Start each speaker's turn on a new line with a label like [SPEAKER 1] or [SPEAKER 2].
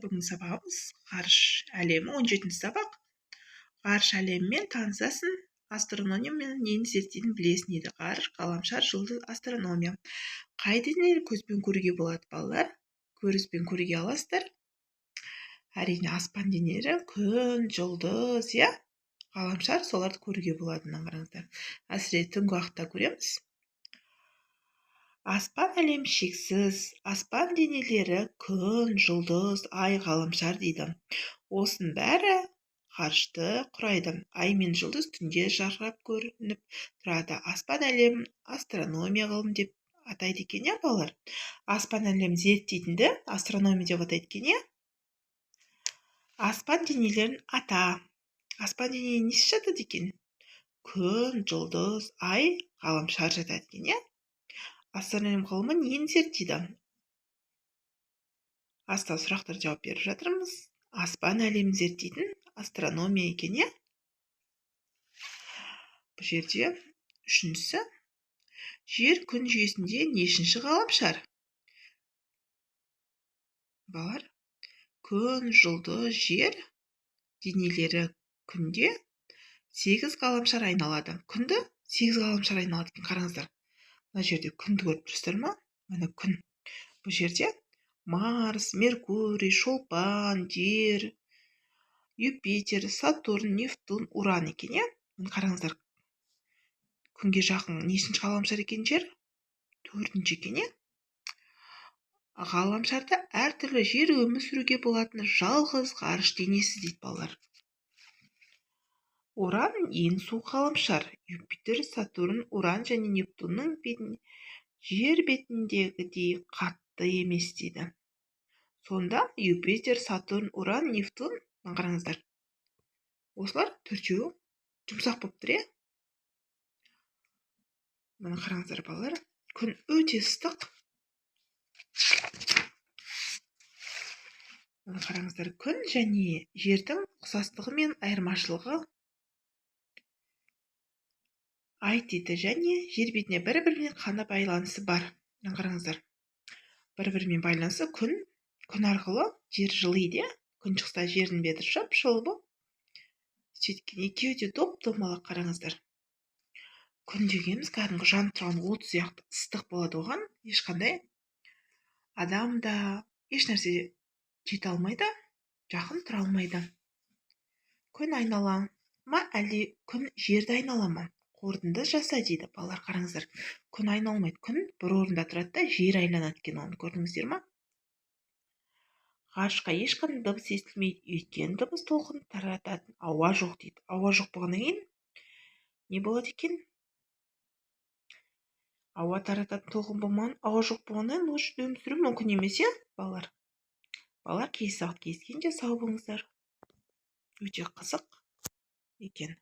[SPEAKER 1] Бүгінгі сабағымыз ғарыш әлемі, 17 сабақ. Ғарыш әлемімен танысасың, астрономия мен нені зерттейтінін білесің дейді. Ғарыш, ғаламшар, жұлдыз, астрономия. Қай денелерді көзбен көруге болады, балалар? Көзбен көруге аласыздар. Әрине, аспан денелері, күн, жұлдыз, иә, ғаламшар, соларды көруге болады. Мына қараңыздар. Әсіресе түнгі уақытта көреміз. Аспан әлем шексіз, аспан денелері күн, жұлдыз, ай, ғаламшар дейді. Осының бәрі ғарышты құрайды. Ай мен жұлдыз түнде жарқырап көрініп тұрады. Аспан әлемін астрономия ғылым деп атайды екен, иә, балалар? Аспан әлемін зерттейтінді астрономия деп атайды екен, иә? Аспан денелерін ата. Аспан денелеріне несі жатады екен? Күн, жұлдыз, ай, ғаламшар жатады екен, иә? Астрономия ғылымы нені зерттейді? Астына сұрақтар жауап беріп жатырмыз. Аспан әлемін зерттейтін астрономия екен, иә? Бұл жерде үшіншісі. Жер күн жүйесінде нешінші ғаламшар? Балалар, күн, жұлдыз, жер денелері күнде 8 ғаламшар айналады. Күнді 8 ғаламшар айналады екен, қараңыздар. Мына жерде күнді көріп тұрсыздар ма? Міне күн. Бұл жерде Марс, Меркурий, Шолпан, Жер, Юпитер, Сатурн, Нептун, Уран екен, иә? Міне қараңыздар. Күнге жақын нешінші ғаламшар екен жер? 4-ші екен, иә? Ғаламшарда әртүрлі жер өмір сүруге болатын жалғыз ғарыш денесі дейді, балалар. Уран ең суық ғаламшар. Юпитер, Сатурн, Уран және Нептунның жер бетіндегідей қатты емес дейді. Сонда Юпитер, Сатурн, Уран, Нептун, мына қараңыздар. Осылар төртеуі жұмсақ болып тұр, иә? Мына қараңыздар, балалар. Күн өте ыстық. Мына қараңыздар, күн және жердің ұқсастығы мен айырмашылығы айт дейді және жер бетіне бір-бірімен қандай байланысы бар. Мына қараңыздар. Бір-бірімен байланысы күн, күн арқылы жер жылиды, иә? Күн шықса жердің беті жып-жылы болып сөйткен екеуі де доп-домалақ, қараңыздар. Күн дегеніміз кәдімгі жанып тұрған от сияқты ыстық болады, оған ешқандай адам да еш нәрсе жете алмайды, жақын тұра алмайды. Күн айнала ма, әлде күн жерді айнала ма? Қорытынды жаса дейді. Балалар, қараңыздар. Күн айналмайды. Күн бір орында тұрады да, жер айланады екен оны. Көрдіңіздер ма? Ғарышқа ешқандай дыбыс естілмейді. Өйткені дыбыс толқын тарататын ауа жоқ дейді. Ауа жоқ болғаннан кейін не болады екен? Ауа тарататын толқын болмаған, ауа жоқ болғаннан кейін ол жерде өмір сүру мүмкін емес, иә, балалар? Балалар, келесі сабақта кездескенше сау болыңыздар. Өте қызық екен.